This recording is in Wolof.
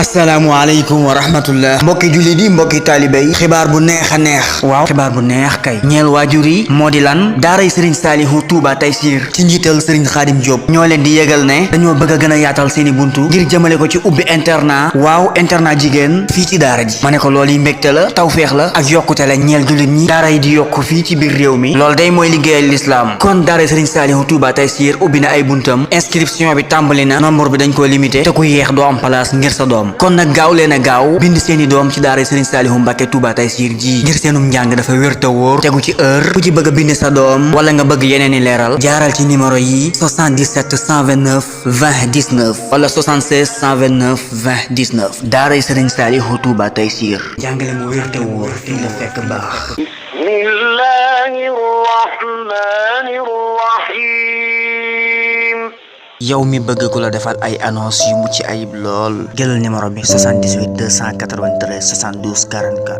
asalaamaaleykum wa rahmatullah mbokki julli di mbokki taalibe yi xibaar bu neex a neex waaw xibaar bu neex kay ñeel waajur yi moo di lan daaray sëriñ Saalihu Touba Taysiir ci njiital sëriñ Xaadim Diop ñoo leen di yëgal ne dañoo bëgg a gën a yaatal seeni buntu ngir jëmale ko ci ubbi internat waaw internat jigéen fii ci daara ji ma ne ko loolu yi mbégte la tawféex la ak yokkute la ñeel jullit ñi daara yi di yokk fii ci biir réew mi loolu day mooy liggéeyal lislaam kon daaray sëriñ Saalihu Touba Taysiir ubbi na ay buntam inscription bi tàmbali na nombre bi dañ ko limité te ku yeex doo am place ngir sa doom kon nag gaaw leen a gaaw bind seeni doom ci daara Serigne Saliou Mbacké Touba Taysiir ji ngir seenum njàng dafa wér te wóor tegu ci heure ku ci bëgg a bind sa doom wala nga bëgg yeneen i leeral jaaral ci numéro yi 77 129 20 19 wala 76 129 20 19 daara Serigne Saliou Touba Taysiir njàngale mu wér te wóor fii la fekk baax. Bismillahi rahmani rahim. yow mi bëgg ku la defal ay annonce yu mucc ayib lool jëlal numéro bi 78 293 72 44